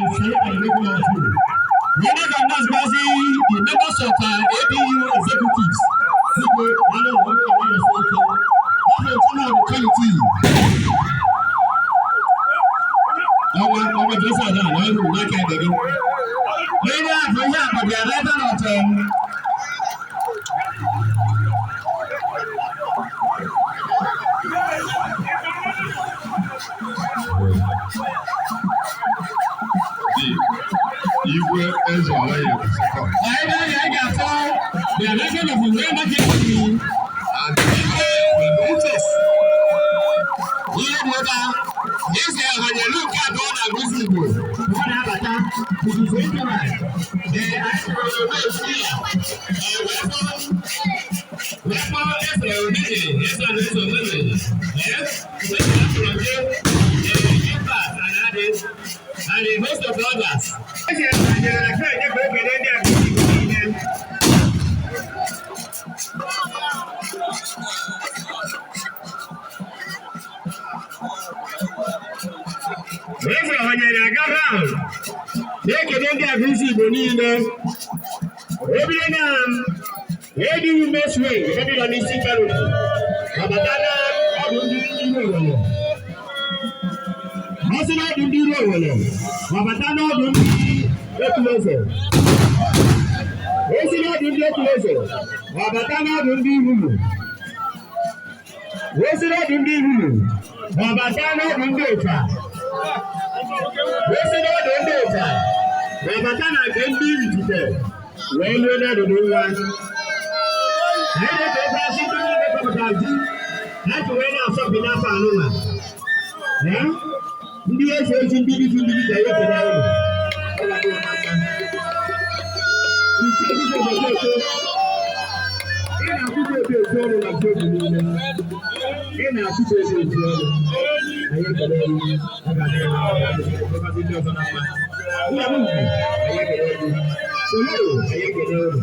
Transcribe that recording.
I celebrate all of you. Onye ga-anazigbazi the members of ABU executives. Biko, nwanne m nwoke nwere ike. Ọ bụ otu na committee. Ọnwa ọnwa Jésù ọ̀dà na ọrụ n'aka ebe gị. Onye na-abụ ihe akpa bịara ebe na ọtọ. Igwe Eze Ọlaya Second. Anyị na-aga anyị ga-afọ the reason of the market. And Uches. Ihe dị ebe a, eze ọhanyere nke abụọ na agụzi Igbo. Ọ na-abata, ikuku ịkara, ee, anyị kwuru na-esi ya, ee, wee kpọọ eze omene, eze na eze omene, ee, eze afọrọ gị, ee, impact and adị, and the host of others. Eze ọhanyere na Kraịst ekwe ekele ndị agụzi Igbo niile. Eze ọhanyere aga round na-ekele ndị agụzi Igbo niile. Ebile na ABU Mesway ebe nọ n'isi Kano abata na ọdụ ndị iru Owere. Ọ sị na ọdụ ndị iru Owere abata na ọdụ ndị Ekwuleze. O si n'ọdụ ndị Ekwuleze abata n'ọdụ ndị Ihulu. O si n'ọdụ ndị Ihulu abata n'ọdụ ndị Ụcha. O si n'ọdụ ndị Ụcha abata na nke ndị Ijite wee lue n'ọdụdụ nwa. Anyị na-efe efe asị ndị niile kọpụtara ji ha ji wee na-asọmpi n'afọ anụnwa. Ee? Ndị eze ozi ndị bifu ndị bi ka ihe kene ụlọ. Ọ ga-adị ụma mma. Nche ebido obodo eke. Ị na-akwụkwọ ebe ezi ọrụ na nke obi niile. Ị na-akwụkwọ ebe ezi ọrụ. Anyị ekele gị. Ọ ga-adị mma. Ọ ga-adị mma. Ndị ọzọ na mma. Nna m ukwu, anyị ekele gị. Solo, anyị ekele unu.